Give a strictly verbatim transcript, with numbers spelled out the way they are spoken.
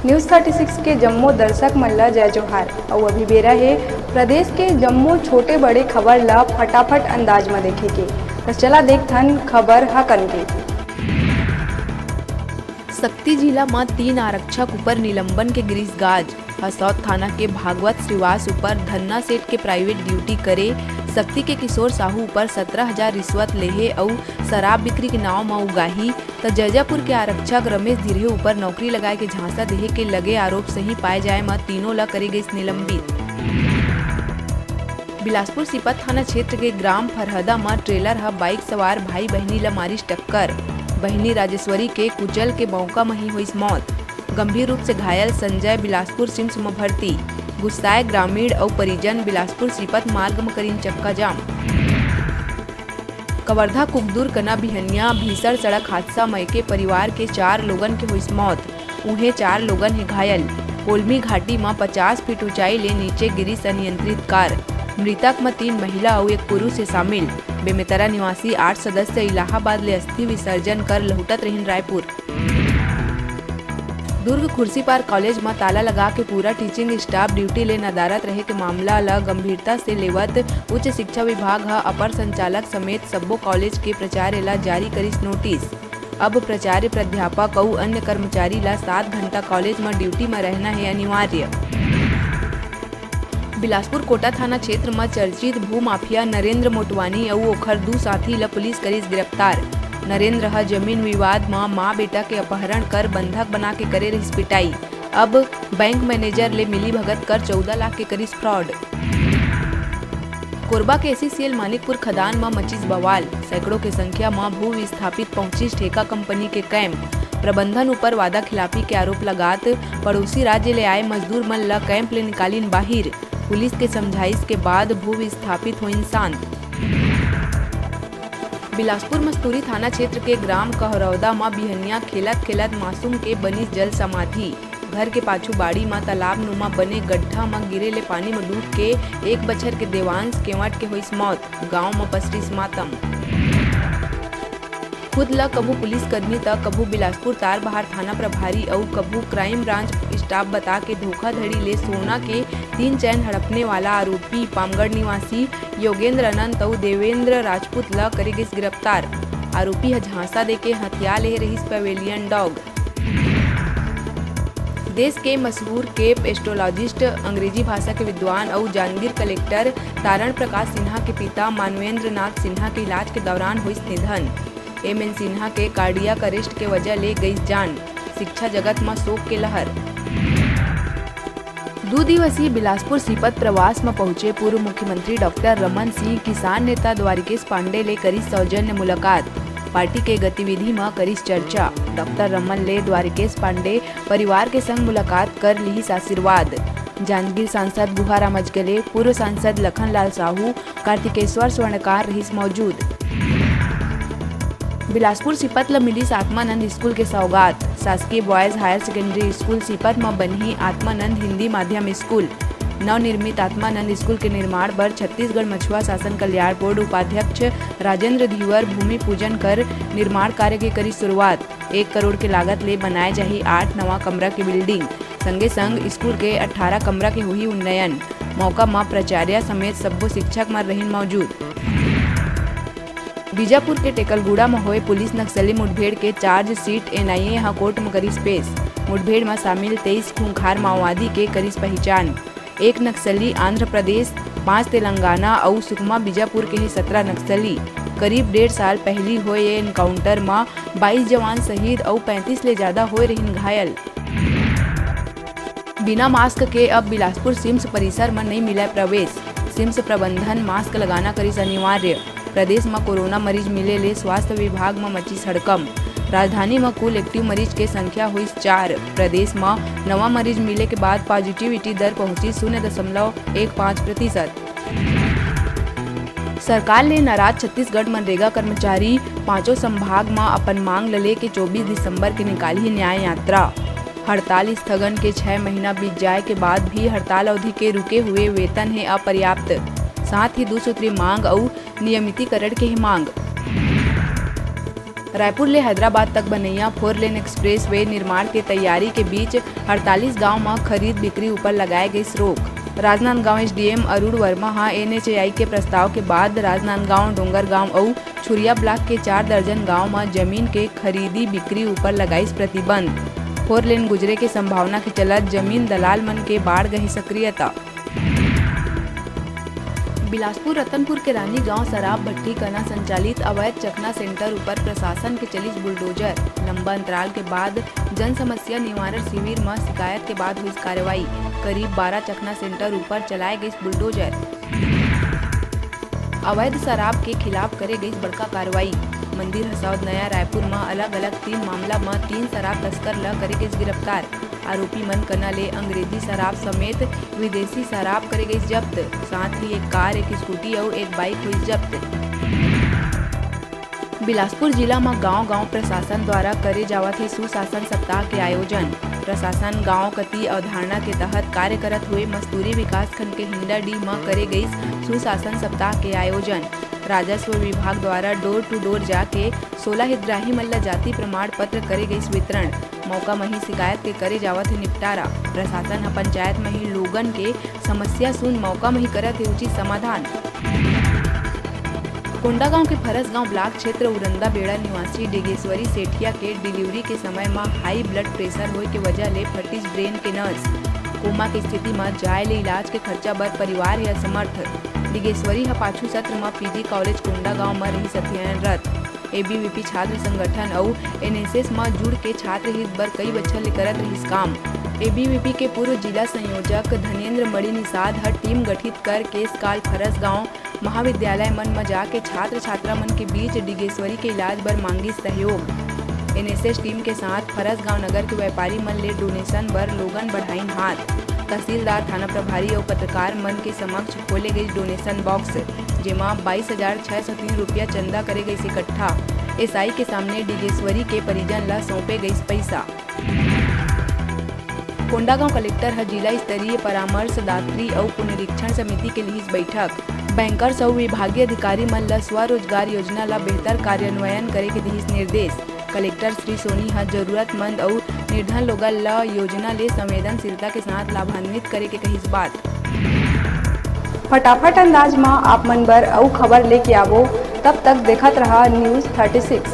News thirty six के जम्मो दर्शक मन ल जय जोहार। अउ अभी बेरा हे प्रदेश के जम्मो छोटे बड़े खबर ल फटाफट अंदाज म देखे के। त चला देखथन खबर हकन के। सक्ती जिला म तीन आरक्षक ऊपर निलंबन के गिरिस गाज। हसौद थाना के भागवत श्रीवास ऊपर धन्ना सेठ के private duty करे, सक्ती के किशोर साहू ऊपर सत्रह हजार रिश्वत लेहे अउ शराब बिक्री के नाव म उगाही, त जैजापुर के आरक्षक रमेश धिरहे ऊपर नौकरी लगाए के झांसा देहे के लगे आरोप सही पाए जाए म तीनों ल करे गइस निलंबित। बिलासपुर सीपत थाना क्षेत्र के ग्राम फरहदा म trailer ह bike सवार भाई बहिनी ल मारिस टक्कर। बहिनी राजेश्वरी के कुचल के मौका म ही होइस मौत। गंभीर रूप से घायल संजय बिलासपुर SIMS म भर्ती। गुस्साए ग्रामीण अउ परिजन बिलासपुर सीपत मार्ग म करिन चक्का जाम। कवर्धा कुकदुर कना बिहनिया भीषण सड़क हादसा म एके परिवार के चार लोगन के होइस मौत। उहें चार लोगन हे घायल। कोलमी घाटी म पचास फीट ऊंचाई ले नीचे गिरिस अनियंत्रित कार। मृतक म तीन महिला अउ एक पुरुष हे शामिल। बेमेतरा निवासी आठ सदस्य इलाहाबाद ले अस्थि विसर्जन कर लहुटत रहिन रायपुर। दुर्ग खुर्सीपार कॉलेज म ताला लगा के पूरा teaching staff duty ले नदारत रहे के मामला ल गंभीरता से लेवत उच्च शिक्षा विभाग ह अपर संचालक समेत सब्बो कॉलेज के प्राचार्य ल जारी करिस नोटिस। अब प्राचार्य, प्राध्यापक अउ अन्य कर्मचारी ल सात घंटा कॉलेज म duty म रहना हे अनिवार्य। बिलासपुर कोटा थाना क्षेत्र म चर्चित भूमाफिया नरेंद्र मोटवानी अउ ओखर दू साथी ल पुलिस करिस गिरफ्तार। नरेंद्र ह जमीन विवाद म मां बेटा के अपहरण कर बंधक बना के करे रहिस पिटाई। अब बैंक मैनेजर ले मिलीभगत कर चौदह लाख के करिस fraud। कोरबा के SECL मानिकपुर खदान म मचिस बवाल। सैकड़ों के संख्या म भू विस्थापित पहुंचिस ठेका कंपनी के कैंप। प्रबंधन ऊपर वादा खिलाफी के आरोप लगात पड़ोसी राज्य ले आए मजदूर मन ल कैंप ले निकालिन बाहिर। पुलिस के समझाइश के बाद भू विस्थापित होइन शांत। बिलासपुर मस्तूरी थाना क्षेत्र के ग्राम कहरौदा म बिहनिया खेलत खेलत मासूम के बनिस जल समाधि। घर के पाछू बाड़ी म तालाब नुमा बने गड्ढा म गिरे ले पानी म डूब के एक बछर के देवांश केवट के होइस मौत। गांव म पसरिस मातम। खुद ल कभू पुलिसकर्मी त कभू बिलासपुर तारबहार थाना प्रभारी अउ कभू crime branch staff बता के धोखाधड़ी ले सोना के तीन चैन हड़पने वाला आरोपी पामगढ़ निवासी योगेंद्र अनंत अउ देवेंद्र राजपूत ल करे गिस गिरफ्तार। आरोपी ह झांसा देके हथिया ले रहिस Pavilion dog। देश के मशहूर Cape astrologist, अंग्रेजी भाषा के विद्वान अउ जांजगीर कलेक्टर तारण प्रकाश सिन्हा के पिता मानवेंद्र नाथ सिन्हा के इलाज के दौरान होइस निधन। एम एन सिन्हा के cardiac arrest के वजह ले गइस जान। शिक्षा जगत म शोक के लहर। दू दिवसीय बिलासपुर सीपत प्रवास म पहुंचे पूर्व मुख्यमंत्री डॉक्टर रमन सिंह किसान नेता द्वारिकेश पांडे ले करिस सौजन्य मुलाकात। पार्टी के गतिविधि म करिस चर्चा। डॉक्टर रमन ले द्वारिकेश पांडे परिवार के संग मुलाकात कर लिहिस आशीर्वाद। जांजगीर सांसद गुहाराम अजगले, पूर्व सांसद लखन लाल साहू, कार्तिकेश्वर स्वर्णकार रहिस मौजूद। बिलासपुर सीपत ल मिलिस आत्मानंद स्कूल के सौगात। शासकीय boys higher secondary school Sipat म बनही आत्मानंद हिंदी माध्यम स्कूल। नवनिर्मित आत्मानंद स्कूल के निर्माण बर छत्तीसगढ़ मछुआ शासन कल्याण बोर्ड उपाध्यक्ष राजेंद्र धीवर भूमि पूजन कर निर्माण कार्य के करी शुरुआत। एक करोड़ के लागत ले बनाए जाही आठ नवा कमरा के building। संगे संग स्कूल के अट्ठारह कमरा के होही उन्नयन। मौका म प्राचार्य समेत सब्बो शिक्षक मन रहिन मौजूद। बीजापुर के टेकलगुड़ा म होए पुलिस नक्सली मुठभेड़ के charge sheet N I A ह कोर्ट म करिस पेश। मुठभेड़ म शामिल तेईस खूंखार माओवादी के करिस पहिचान। एक नक्सली आंध्र प्रदेश, पांच तेलंगाना अउ सुकमा बीजापुर के हे सत्रह नक्सली। करीब डेढ़ साल पहिली होए ये encounter म बाईस जवान शहीद अउ पैंतीस ले जादा होए रहिन घायल। बिना mask के अब बिलासपुर SIMS परिसर म नइ मिलय प्रवेश। SIMS प्रबंधन mask लगाना करिस अनिवार्य। प्रदेश म कोरोना मरीज मिले ले स्वास्थ्य विभाग म मचिस हड़कंप। राजधानी म कुल active मरीज के संख्या होइस चार। प्रदेश म नवा मरीज मिले के बाद positivity दर पहुंचिस शून्य दशमलव एक पाँच प्रतिशत। सरकार ले नाराज छत्तीसगढ़ मनरेगा कर्मचारी, पांचों संभाग म अपन मांग ल लेके चौबीस दिसंबर के निकालही न्याय यात्रा। हड़ताल स्थगन के छह महीना बीत जाए के बाद भी हड़ताल अवधि के रुके हुए वेतन हे अपर्याप्त, साथ ही दू सूत्री मांग अउ नियमितीकरण के हे मांग। रायपुर ले हैदराबाद तक बनइया फोर लेन एक्सप्रेस वे निर्माण के तैयारी के बीच अड़तालीस गांव म खरीद बिक्री ऊपर लगाए गइस रोक। राजनांदगांव एसडीएम अरुण वर्मा ह एनएचएआई के प्रस्ताव के बाद राजनांदगांव, डोंगरगांव अउ छुरिया ब्लॉक के चार दर्जन गांव म जमीन के खरीदी बिक्री ऊपर लगाइस प्रतिबंध। फोर लेन गुजरे के संभावना के चलत जमीन दलाल मन के बाढ़ गहे सक्रियता। बिलासपुर रतनपुर के रानी गांव शराब भट्टी कना संचालित अवैध चखना सेंटर ऊपर प्रशासन के चलिस बुलडोजर। लंबा अंतराल के बाद जन समस्या निवारण शिविर म शिकायत के बाद हुई कार्रवाई। करीब बारह चखना सेंटर ऊपर चलाए गइस बुलडोजर। अवैध शराब के खिलाफ करे गइस बड़का कार्रवाई। मंदिर हसौद नया रायपुर म अलग-अलग तीन मामला म तीन शराब तस्कर ल करे गइस गिरफ्तार। आरोपी मन कना ले अंग्रेजी शराब समेत विदेशी शराब करे गइस जब्त। साथ ही एक कार, एक स्कूटी अउ एक बाइक हुई जब्त। बिलासपुर जिला म गांव-गांव प्रशासन द्वारा करे जावत हे सुशासन सप्ताह के आयोजन। प्रशासन गांव कति अवधारणा के तहत कार्य करत हुए मस्तूरी विकासखंड के हिंडाडीह म करे गइस सुशासन सप्ताह के आयोजन। राजस्व विभाग द्वारा डोर टू डोर जाके सोलह हितग्राही मन ल जाति प्रमाण पत्र करे गइस वितरण। मौका म ही शिकायत के करे जावत हे निपटारा। प्रशासन ह पंचायत म ही लोगन के समस्या सुन मौका म ही करत हे उचित समाधान। कोंडागांव के फरसगांव ब्लॉक क्षेत्र उरंदा बेड़ा निवासी डिगेश्वरी सेठिया के डिलीवरी के समय म हाई ब्लड प्रेशर होए के वजह ले फटिस ब्रेन के नस। कोमा के स्थिति म जाए ले इलाज के खर्चा बर परिवार हे असमर्थ। डिगेश्वरी ह पाछू सत्र म पीजी कॉलेज कोंडागांव म रिहिस अध्ययनरत। एबीवीपी छात्र संगठन अउ एनएसएस म जुड़ के छात्र हित बर कई बछर ले करत रिहिस काम। एबीवीपी के पूर्व जिला संयोजक धनेंद्र मणि निषाद ह टीम गठित कर केशकाल फरसगांव महाविद्यालय मन म जाके छात्र छात्रा मन के बीच डिगेश्वरी के इलाज बर मांगिस सहयोग। एनएसएस टीम के साथ फरसगांव नगर के व्यापारी मन ले डोनेशन बर लोगन बढ़ाइन हाथ। तहसीलदार, थाना प्रभारी अउ पत्रकार मन के समक्ष खोले गइस डोनेशन बॉक्स, जेमा बाईस हजार छह सौ तीन रुपया चंदा करे गइस इकट्ठा। एसआई के सामने डिगेश्वरी के परिजन ल सौंपे गइस पइसा। कोंडागांव कलेक्टर ह जिला स्तरीय परामर्शदात्री अउ पुनरीक्षण समिति के लिहिस बैठक। बैंकर्स अउ विभागीय अधिकारी मन ल स्वरोजगार योजना ल बेहतर कार्यान्वयन करे के दिहिस निर्देश। कलेक्टर श्री सोनी ह जरूरतमंद अउ निर्धन लोगन ल योजना ले संवेदनशीलता के साथ लाभान्वित करे के कहिस बात। फटाफट अंदाज म आप मन बर अउ खबर लेके आवो, तब तक देखत रहा न्यूज़ थर्टी सिक्स।